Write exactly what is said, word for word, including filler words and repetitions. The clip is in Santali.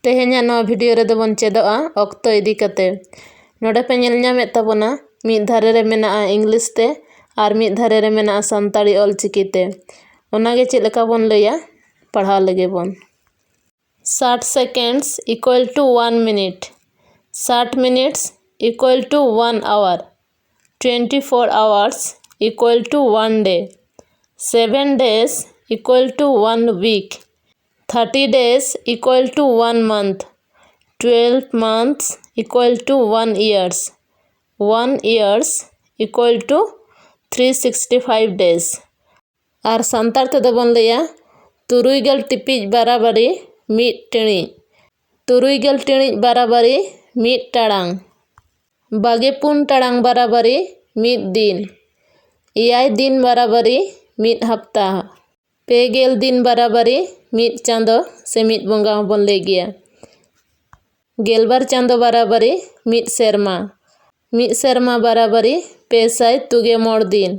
ᱛᱮᱦᱮᱧᱟᱜ ᱱᱚᱣᱟ ᱵᱷᱤᱰᱤᱭᱳ ᱨᱮᱫᱚ ᱵᱚᱱ ᱪᱮᱫᱚᱜᱼᱟ ᱚᱠᱛᱚ ᱤᱫᱤ ᱠᱟᱛᱮ᱾ ᱱᱚᱰᱮ ᱯᱮ ᱧᱮᱞ ᱧᱟᱢᱮᱫ ᱛᱟᱵᱚᱱᱟ, ᱢᱤᱫ ᱫᱷᱟᱨᱮ ᱨᱮ ᱢᱮᱱᱟᱜᱼᱟ ᱤᱝᱞᱤᱥ ᱛᱮ ᱟᱨ ᱢᱤᱫ ᱫᱷᱟᱨᱮ ᱨᱮ ᱢᱮᱱᱟᱜᱼᱟ ᱥᱟᱱᱛᱟᱲᱤ ᱚᱞ ᱪᱤᱠᱤ ᱛᱮ᱾ ᱚᱱᱟᱜᱮ ᱪᱮᱫ ᱞᱮᱠᱟ ᱵᱚᱱ ᱞᱟᱹᱭᱟ, ᱯᱟᱲᱦᱟᱣ ᱞᱮᱜᱮ ᱵᱚᱱ᱾ ᱥᱟᱴ seconds equal to one minute. ᱥᱟᱴ minutes equal to one hour. Twenty four hours equal to one day. Seven days equal to one week. Thirty days equal to one month. Twelve months equal to one years. One years equal to three sixty five days. ᱟᱨ ᱥᱟᱱᱛᱟᱲ ᱛᱮᱫᱚ ᱵᱚᱱ ᱞᱟᱹᱭᱟ, ᱛᱩᱨᱩᱭ ᱜᱮᱞ ᱴᱤᱯᱤᱡ ᱵᱟᱨᱟᱵᱟᱨᱤ ᱢᱤᱫ ᱴᱤᱬᱤᱡ, ᱛᱩᱨᱩᱭ ᱜᱮᱞ ᱴᱤᱬᱤᱡ ᱵᱟᱨᱟᱵᱟᱨᱤ ᱢᱤᱫ ᱴᱟᱲᱟᱝ, ᱵᱟᱜᱮ ᱯᱩᱱ ᱴᱟᱲᱟᱝ ᱵᱟᱨᱟᱵᱟᱨᱤ ᱢᱤᱫ ᱫᱤᱱ, ᱮᱭᱟᱭ ᱫᱤᱱ ᱵᱟᱨᱟᱵᱟᱨᱤ ᱢᱤᱫ ᱦᱟᱯᱛᱟ, ᱯᱮ ᱜᱮᱞ ᱫᱤᱱ ᱵᱟᱨᱟᱵᱟᱨᱤ ᱢᱤᱫ ᱪᱟᱸᱫᱚ ᱥᱮ ᱢᱤᱫ ᱵᱚᱸᱜᱟ ᱦᱚᱸᱵᱚᱱ ᱞᱟᱹᱭ ᱜᱮᱭᱟ, ᱜᱮᱞᱵᱟᱨ ᱪᱟᱸᱫᱚ ᱵᱟᱨᱟᱵᱟᱨᱤ ᱢᱤᱫ ᱥᱮᱨᱢᱟ, ᱢᱤᱫ ᱥᱮᱨᱢᱟ ᱵᱟᱨᱟᱵᱟᱨᱤ ᱯᱮ ᱥᱟᱭ ᱛᱩᱜᱮ ᱢᱚᱬ ᱫᱤᱱ,